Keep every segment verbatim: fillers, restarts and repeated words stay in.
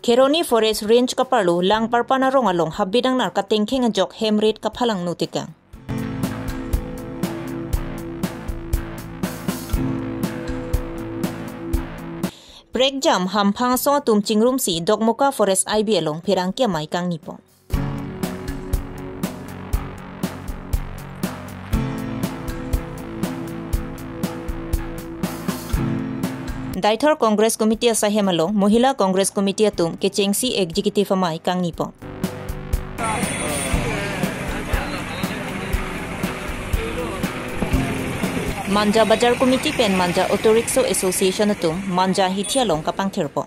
Kheroni Forest Range kaparlo Langparpan arong along habit angnar katengkheng ajok hem rit kaphalang notekang. Prekjam hamphang asong atum chingrumsi Dokmoka Forest I B along pherangke amei kangnipo. Deithor Congress Committee asaihem along Mohila Congress Committee atum kechengsi Executive amei kangnipo. Manja Bazar Committee pen Manja Auto Rickshaw Association atum Manja hithi along kapangthirpo.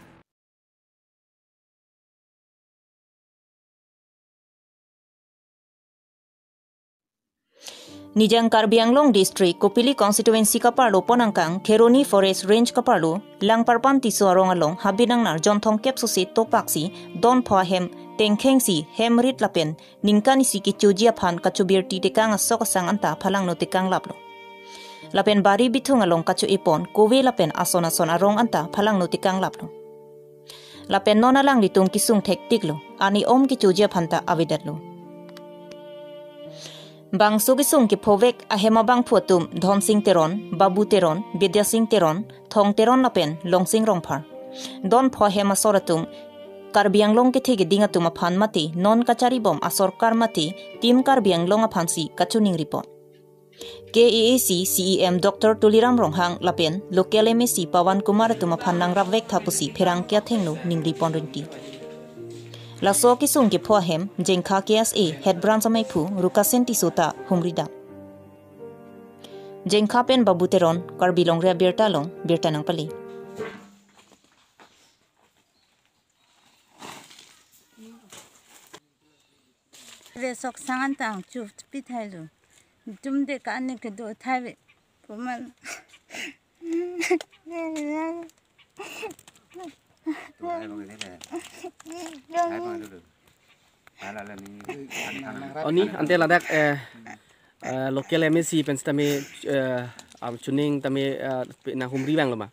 Nijang Karbi Anglong District, Kopili Constituency kaparlo ponangkang Kheroni Forest Range kaparlo Langparpan Tisso arong along habit angnar jon thomkep sose topaksi don pho ahem tengkhengsi hem rit lapen ningkan isi kechoji aphan kachobirti tekang asok asang anta phalang notekang laplo. Lapen bari bithung along kacho-epon kove lapen ason ason arong anta phalang notekang laplo. Lapen non alanglitum kesung thektiklo, ani om kechoji aphanta avedetlo. Bangso kesung kephovek ahem abangphu atum Dhonsing Teron, Babu Teron, Bidya Sing Teron, Thong Teron lapen Longsing Rongphar. Don pho ahem asor atum Karbi Anglong kethe keding atum aphan mate non kacharibom asorkar mate Team Karbi Anglong aphansi kachoningripon. K A A C C E M Doctor Tuliram Ronghang lapen local M A C Pawan Kumar atum aphan nangrapvek tha pusi pherangke athengno ningripon rinti. Laso kesung kepho ahem Jengkha K S A Head Branch ameiphu Rukasen Tisso ta humridam. Jengkha pen Babu Teron, Karbi Longri Abirta along birta nangpale. Ve sok sang anta angchu pi thailo. Tum de ka ani kedo thai ve. Puman. Oni ante ladak, eh, eh, local M A C pen sitame, eh, am chuning tame, eh, pe-, nanghumri vanglo ma.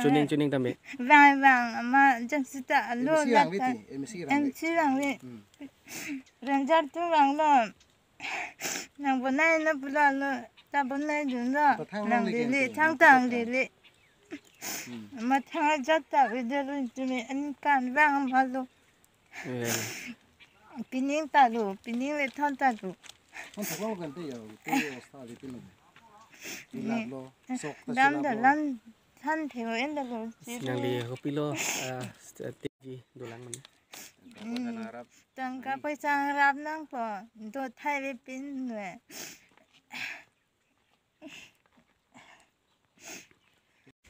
Chuning, chuning tame. Vang, vang, ama jam sita alo M C vang lata. Viti, M C vang M C viti. Vang lata. Hmm. Ranger tu vanglo. Nang bonai na pulo lo, ta bonai dunlo. Ta thang nang nang leke lele, tu, thang nang tang tu. Lele. Hmm. Ama thang ajat ta video lo tumi an kan vang ama lo. Eh. Pining ta lo, pining le thon ta lo. Thon thak lo kan te ya, te ya sta le te lo. Ni lap lo, sok ta dam silap da lo. Lam than theng lo en da lo. Sinang li kopilo, ah, strategy dolang man. Hmm. Tangka paisa rap nangpo, do thai le pin le.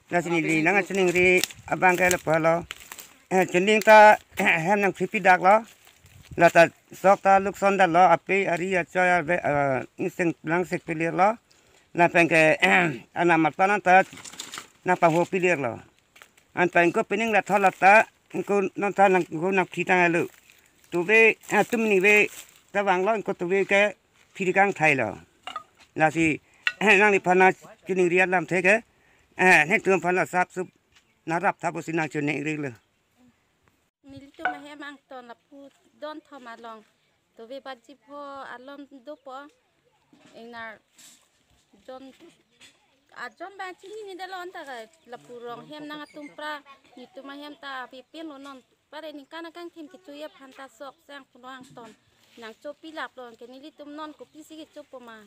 Lasi neli nangchiningri abang ke lapu lo. Eh, chuning ta hem nangphri pi dak lo. Lata sok ta lukson da lo, ape ari achoi arve, eh, inseng langsek pilir lo. Lapen ke, eh, anam arpan ta nangpangho pilir lo. Anpeng ko pining la thol lata, ko non ta nang, ko nangphri tanglo. Tuve, eh, tum ni ve ta vanglo, ko tuve ke phri kangthailo. Lasi, eh, nangliphan nangchiningri alam thek ke, eh, netum aphan la sap sup nangrap tha pusi nangchiningrilo. Nelitum ahem angton lapu don thom along. Tuve baji pho alom dopo. Ingnar jon, ajon bang chinine dalo anta ka lapu rong hem nang atum pra netum ahem ta api pen lo non. Pare ningkan akangthim kecho-i aphan ta sok sang puno angton nangcho pi lap lo ke nelitum non kopisi kechopo ma.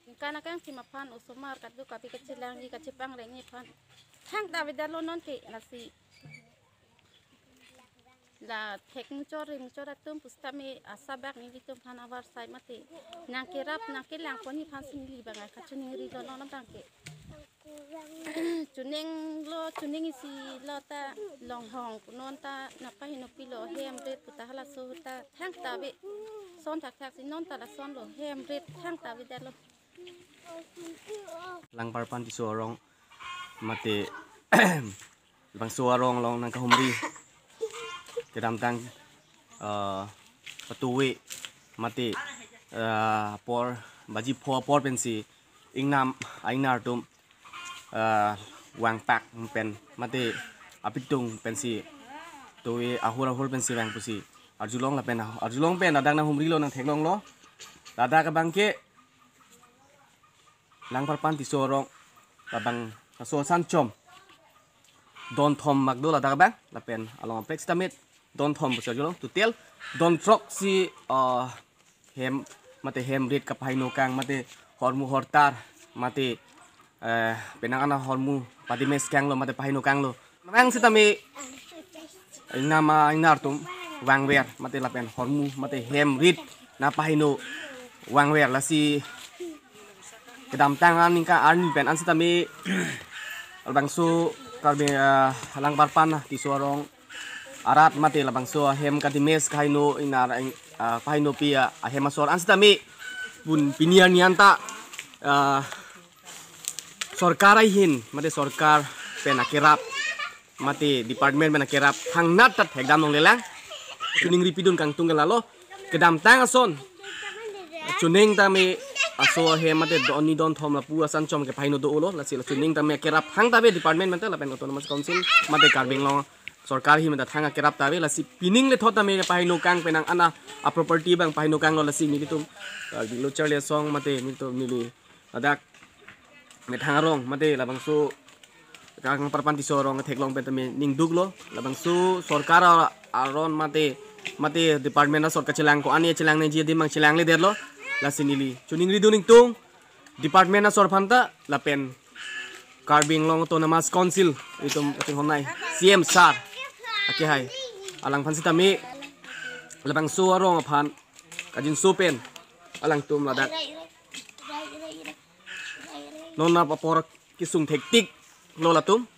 Ningkan akangthim aphan osomar kaduk api kachelangji kachepangrengji aphan. Thangta avedetlo non ke lasi. La thek muchor ri muchor atum pusitame asabak nelitum aphan avarsai mate. Nangkerap nangkelangpon aphan si neli bang kachiningrilo non abang ke. Chuning lo, chuning isi lo ta longhong punon ta nangpaheno pilo hem ret puta halaso ta thangta ave. Son thakthak si non ta lason lo hem ret thangta avedetlo. Langparpan Tisso arong mate bangso arong along nangkahumri kedamtang, eh, patuwe mate, eh, apor baji pho apor pensi ingnam a-ingnar atum, eh, vangpak pen mate apitung pensi Tovi ahur ahur pensi vang pusi arjulong lapen ah-, arjulong pen ladak nanghumrilo, nangtheklonglo. Ladak abangke Langparpan Tisso arong labangso asanchom don thom mak do ladak abang, lapen along kaprek sitame don thom pusi arjulong, total don throk si, ah, hem mate hem rit kapahinokang mate hormu hortar mate, eh, penang an ahormu padimes kanglo mate pahinokanglo. Nang sitame ingnam ingnartum vangver mate lapen hormu mate hem rit nangpahino vangver, lasi kedamtang aningkan arni pen an sitame labangso Karbi, eh, Langparpan Tisso arong arat mate labangso ahem kadimes kaheno ingnar ing-, ah, pahenopi, ah, ahem asor an sitame pun pini arni anta, ah, sorkar ahin mate sorkar pen akerap mate department pen akerap thangnat ta thekdam longlelang. Choningri pidun kangtung ke lalo, kedamtang ason choneng tame aso ahem mate don ni don thom lapu asanchom kepahino dolo, lasi la choneng tame akerap thang ta ave department mate lapen autonomous council mate Karbi Anglong sorkar ahin mate thang akerap ta ave, lasi pining lethot tame pahinokang penang an aproperty abang pahinokanglo, lasi nelitum, ah, Karbi Lo Charli Asong mate nelitum neli ladak methang arong mate labangso Langparpan Tisso arong theklong pen tame ningduklo, labangso sorkar a-, aron mate mate department asor kachelang ko-an chelang nangji adim abang chelangledetlo, lasi neli choningri dun ingtung department asor aphanta lapen Karbi Anglong Autonomous Council itum ating honai C M sir akehai alangphan sitame labangso arong aphan kajinso pen alangtum ladak non apor kesung thektiklo latum.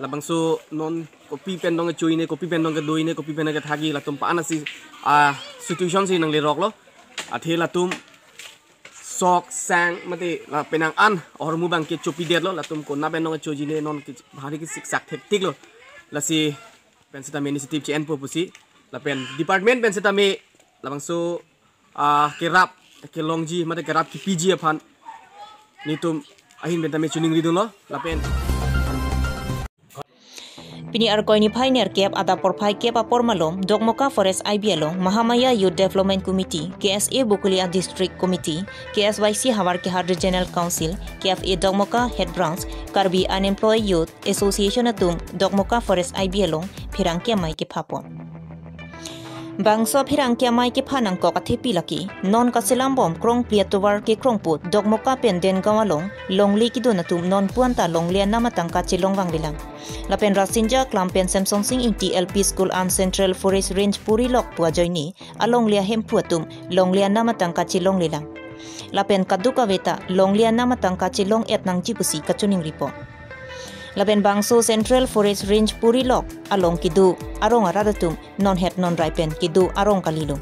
Labangso non kopi pen dong kechoine, kopi pen dong kedoine, kopi pen dong kethagi, latum pa-an asi, ah, situation si nangleroklo. Athe latum sok sang mate la penang an ahormu abangke chopidetlo, latum konat pen dong kechojine non ke bhari kesiksak thektiklo. Lasi pen sitame initiative che-enpo pusi lapen department pen sitame labangso, ah, kerap kelongji mate kerap kepiji aphan nelitum ahin pen tame choningri dunlo lapen. Pini Arkoi niphai nerkep adap porphai kep apor malom Dokmoka Forest I B along Mahamaya Youth Development Committee, K S A Bokolia District Committee, K S Y C Howraghat Regional Council, K F A Dokmoka Head Branch, Karbi Unemployed Youth Association atum Dokmoka Forest I B along pherangke amei kephapon. Bangso pherangke amei kepha nangkok athepi lake non kaselam bom krongphli atovar kekrong put Dokmoka pen Dengaon along longle kedun atum nonpu anta longle anam atangka chelong vangvelang. Lapen Rasinja Klam pen Semsonsing Ingti L P School an Central Forest Range Puri Lok pu ajoine alongle ahemphu atum longle anam atangka chelonglelang. Lapen kadokave ta longle anam atangka chelong-et nangji pusi kachoningripo. Lapen bangso Central Forest Range Puri Lok along kedo arong arat atum non het non rai pen kedo arong kalilo.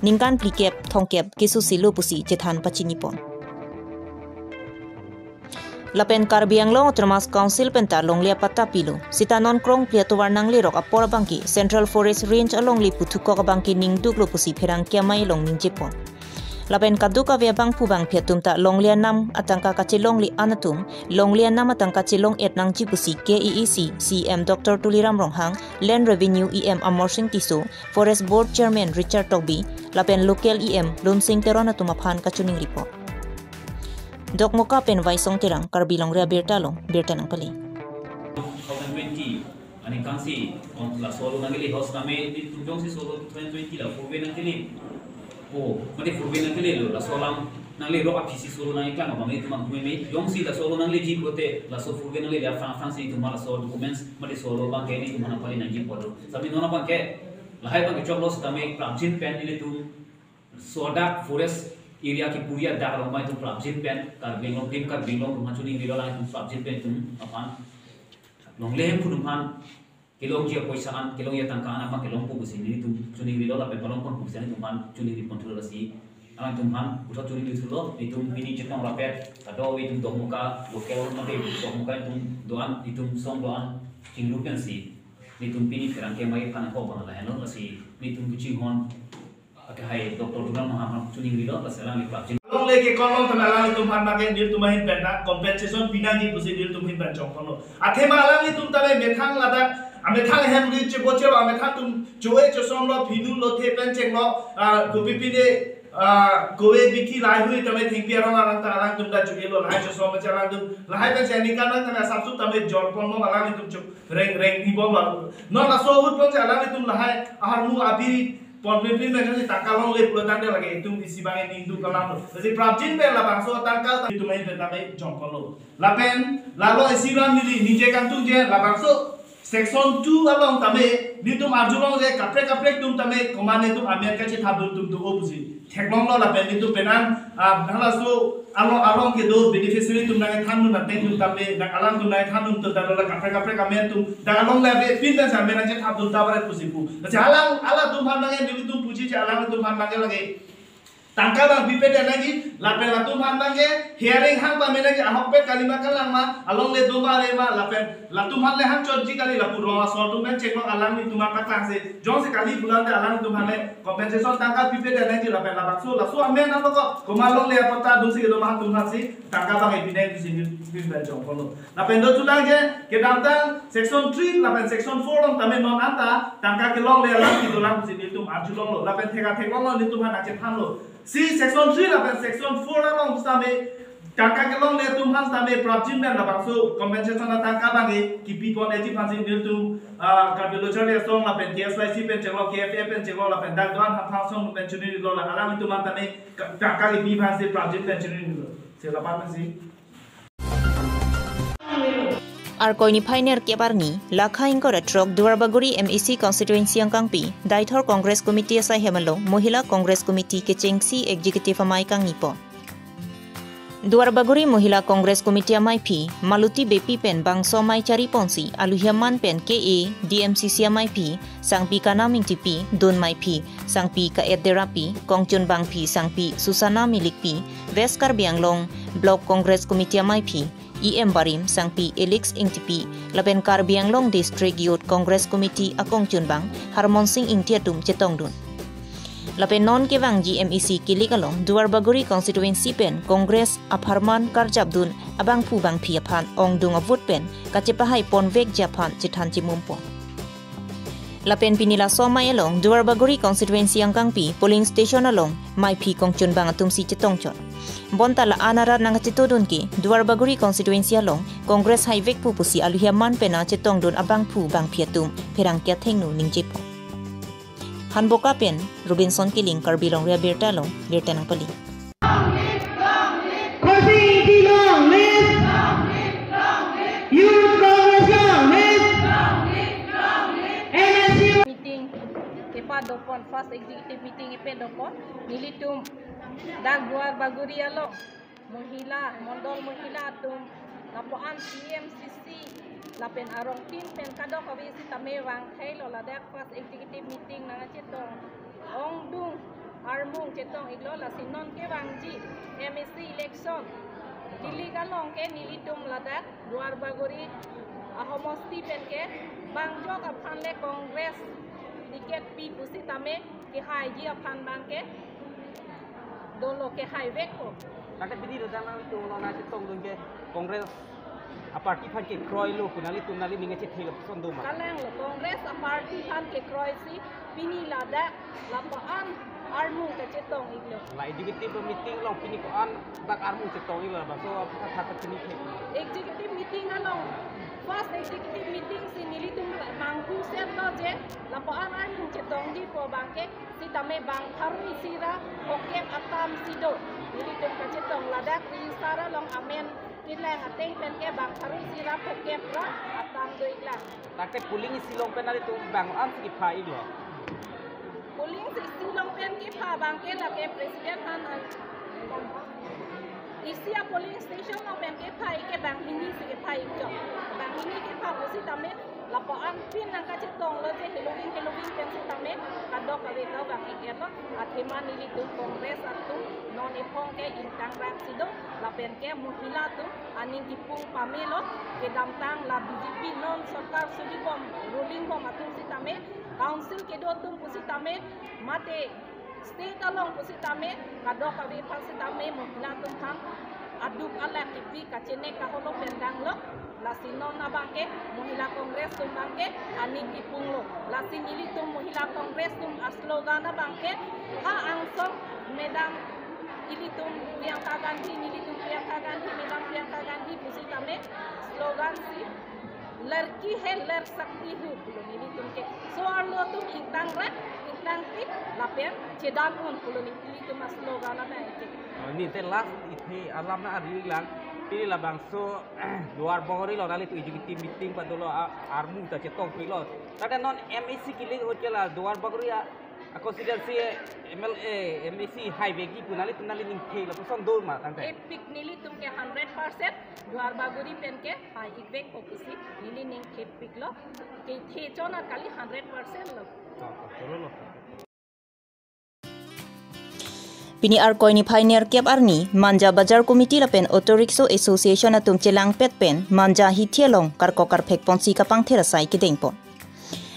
Ningkan phlikep thomkep keso silo pusi chethan pachinipon. Lapen Karbi Anglong Autonomous Council pen ta longle apatta pilo. Sita non krongphli atovar nanglerok apor abangke Central Forest Range alongle puthukok abangke ningduklo pusi pherangke amei along ningjepon. Lapen kadokave abangphu bangphi atum ta longle anam atangka kachelongle an atum longle anam atangka chelong-et nangji pusi K A A C C E M Doctor Tuliram Ronghang, Land Revenue E M Amarsing Tisso, Forest Board Chairman Richard Tokbi lapen local E M Lunsing Teron atum aphan kachoningripo. Dokmoka pen Vaisong Terang, Karbi Longri Abirta along birta nangpale. Two thousand twenty aningkan si, oh, laso along nangle host name nelitum jongsi solo two thousand twenty la four way nangkele. Oh, mane four way nangkelelo, laso alam nanglerok aphi si solo nangkeklang abang nelitum abang meme. Jongsi laso along nangleji pulote laso four way nanglele aphrang aphrang si nelitum laso documents mane solo abangke nelitum aphan pale nangjipo do. Sami non abangke lahai abangke choklo sitame prapjin pen nelitum sodak forest area kepuri adak along abang itum prapjin pen Karbi Anglong, Team Karbi Anglong atum aphan choningrilo, latum prapjin pen itum aphan longle ahemphu atum aphan kelongji apoisa an, kelongji atangka an abang kelongpo pusi nelitum choningrilo lapen palongpon pusi nelitum aphan choningri ponthulo, lasi alangtum aphan puthot choningri thulo. Nelitum pini chetong rapet kadokave itum Dokmoka local mate Dokmoka itum do-an, itum song do-an chinglu pensi nelitum pini pherangke amei aphan kok abang lahenlo, lasi nelitum kachinghon akehai Doctor Tuliram Ronghang aphan choningrilo, lasi alangli prapjin. Longle keklong tame alanglitum aphan abangke nelitum ahin pen ta compensation pinangji pusi nelitum ahin pen chongponlo. Athema alanglitum tame methang ladak Amethang hem ri chebo chebo, amethang atum choe chosomlo, phinu lo, the pen chenglo, ah, kopi pine, ah, kove bithi lahai hui tame thengpi arong arang ta alangtum ta choelo, lahai chosom che alangtum, lahai pen cheng ni kan tame asapsu tame jor pon mo alanglitum cho reng reng ni bom lo. Non laso ahut pon che alanglitum lahai aharmu abi pon pin pin pen tangka longle pulo tangte lake itum isi bang ni hindu kalam lo. Lasi prapjin pen labangso tangka ta itum ahin pen tame jor pon lo. Lapen lalo isi ram neli ningje kangtung je labangso section two along tame nelitum arjulong je kaprek kaprek atum tame komat netum amen kachethapdun atum do-o pusi theklonglo. Lapen nelitum penang, ah, halaso along along kedo beneficiary atum nangthandun ateng atum tame nang alangtum nangthandun atum tame la kaprek kaprek amen atum dak along le ave pin pen amen nangchethapdun ta bare pusi pu. Lasi alang alangtum aphan nang nelitum puji je alangtum aphan nang lake tangka bang bipet ya nangji, lapen latum aphan nang ke hearing hang pame nangji, ahokpet kalima kalang ma, along le doma le ma, lapen latum aphan le hang chotji kali, lapu rong asor atum pen chenglo alanglitum aphan paklangse, jongsi kali pulang te alanglitum aphan le compensation tangka bipet ya nangji, lapen labangso, laso amen along ko, komat longle apot ta dungsi doma atum aphansi tangka bang epi nangji si nelitum pen jor pon lo. Lapen do chulang je, kedamtang section three, lapen section four along tame non anta tangka kelongle alam kedo lang pusi nelitum arjulonglo. Lapen theka theklonglo nelitum aphan nangchethanlo. Si section three lapen section four along tame tangka kelongle atum aphan tame prapjin pen labangso compensation atangka bang e kipi pon eji aphansi nelitum, ah, Karbi Lo Charli Asong lapen K S Y C pen chenglo, K F A pen chenglo, lapen dak do-an aphan song pen chunilo, la alanglitum aphan tame ka-, tangka kipi aphansi prapjin pen chunilo. Si lapan pensi. Arkoi niphai nerkep arni, lakha ingkoi ra throk Duarbagori M A C constituency angkangpi, Deithor Congress Committee asai hem along, Mohila Congress Committee kechengsi executive amei kangni pon. Duarbagori Mohila Congress Committee ameiphi, Maluti Beypi pen bangso amei chari ponsi, aluhi aman pen K A D M C C ameiphi, Sangpi Kanam Ingtipi, dun meiphi, Sangpi Ka-et Derapi, kongchun bangphi, Sangpi Susana Milikpi, West Karbi Anglong Block Congress Committee ameiphi, E M barim, Sangpi Elix Ingtipi, lapen Karbi Anglong District Youth Congress Committee akongchun bang, Harmon Sing Ingti atum chetongdun. Lapen non kevangji M A C kilik along, Duarbagori constituency pen Congress apharman karjapdun abangphu bangphi aphan ongdung avote pen kachepahai ponvekji aphan chethan chemum pon. Lapen pini laso amei along Duarbagori constituency angkangpi polling station along meiphi kongchun bang atumsi chetongchot. Bonta la-an arat nangkachetongdun ke Duarbagori constituency along Congress haivekpo pusi aluhi aman pen nangchetongdun abangphu bangphi atum pherangke athengno ningjepo. Hanboka pen Robinson Killing, Karbi Longri Abirta along birta nangpali. Khorsing Ingti long live! Youth Congress long live! M S U meeting kepadopon, first executive meeting kepadopon, nelitum dak Duarbagori along Mohila, Mondol Mohila atum, lapuan T M C C, lapen arong tin pen kadokave sitame vangthailo ladak first executive meeting nangchetong ongdung armung chetong iklo. Lasi non kevangji M A C election kilik along ke nelitum ladak Duarbagori ahomosti pen ke bangjok aphan le Congress ticket pi pusitame kehaiji aphan bang ke dolo kehaivekpo. Tangte pini do jang nangtum along nangchetongdun ke Congress aparty aphan kekroilo pu nanglitum nangli ning kachethelo ason do ma? Kalanglo, Congress aparty aphan kekroisi pini ladak lapuan armung kachetong iklo. La executive meeting along pini ko-an dak armung chetong iklo, labangso aphan tha pini ke. Executive meeting along, first executive meeting si nelitum manghu serlo je lapuan armung chetongjipo bang ke sitame bang pharo isi ra phokep atam si do. Nelitum kachetong ladak ri sara along amen kelang ateng pen ke bang pharo isi ra phokep ra atam do iklang. Tangte polling isi along pen nelitum bang an si kepha iklo? Polling isi along pen kepha bang ke lake president aphan an. Isi a polling station along pen kepha ik ke banghini si kepha ikjok. Banghini kepha pusitame lapuan pin nangkachetonglo je heloving heloving pen sitame kadokave ta vang ik-etlo. Athema nelitum Congress atum non ephong ke ingtang rang si do, lapen ke Mohila atum aning kipung pamelo. Kedamtang la B J P non sorkar sudibom, ruling bom atum sitame, council kedo atum pusitame, mate state along pusitame, kadokave aphan sitame Mohila atum aphan aduk alak kipi, kachenek kaholo pen danglo. Lasi non abangke Mohila Congress atum abangke aning kipunglo. Lasi nelitum Mohila Congress atum aslogan abangke ha angsong Madam ilitum Priyanka Gandhi, nelitum Priyanka Gandhi, Madam Priyanka Gandhi pusitame slogan si "Ladki hai ladki sakti hu" pulo nelitum ke. So arlo atum ingtangrak, ingtangpik lapen chedan-un pulo nelitum aslogan abangke. Oh, neli te last isi alam nang-arjulang, pini labangso Duar Bagori along nanglitum executive meeting padolo, a-, armu ta chetongpiklo. Tangte non M A C kilik hotel a Duar Bagori a, a constituency M L A, M A C haivekji pu nanglitum nangli ningthelo, koson do ma tangte? Epik, nelitum ke hundred percent Duar Bagori pen ke hai-ikvek pusi neli ningthepiklo. Kethe chot kali, hundred percent lo. Oh, oh, cholo lo. Pini Arkoi niphai nerkep arni Manja Bazar Committee lapen Auto Rickshaw Association atum chelangpet pen Manja hithi along karkok karphek ponsi kapangthir asai kedengpon.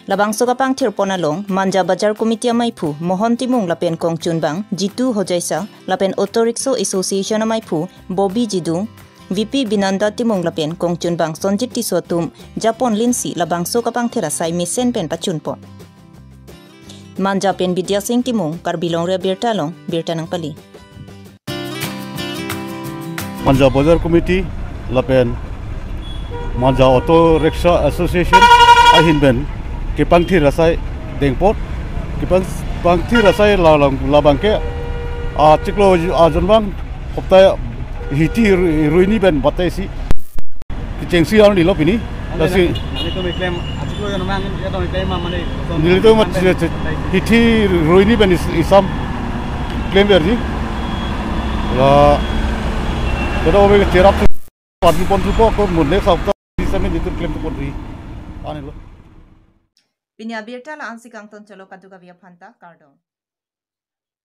Labangso kapangthirpon along Manja Bazar Committee amaiphu Mohon Timung lapen kongchunbang Jitu Hojaisa lapen Auto Rickshaw Association amaiphu Bobby Jidung, V P Binanda Timung lapen kongchunbang Sonjit Tisso atum japon linsi labangso kapangthir asai mesen pen pachunpon. Manja pen Bidya Sing Timung, Karbi Longri Abirta along birta nangpali. Manja Bazar Committee lapen Manja Auto Rickshaw Association ahin pen kepangthir asai dengpon, kepang-, pangthir asai la-, la-, labangke achiklo ajon abang hopta hithi ru-, ruini pen batai si kechengsi arni lo pini. Lasi nanglitum claim, achiklo ajon abang, ya dong claim ma mane, nelitum mat hithi ruini pen is-, isam claim verji. La, kedo be cherap arni pon thupo ko mun next hapta isam nelitum claim thupo ri. Anilo. Pini abirta la-ansi kangton cholo, kadokave aphanta kardom.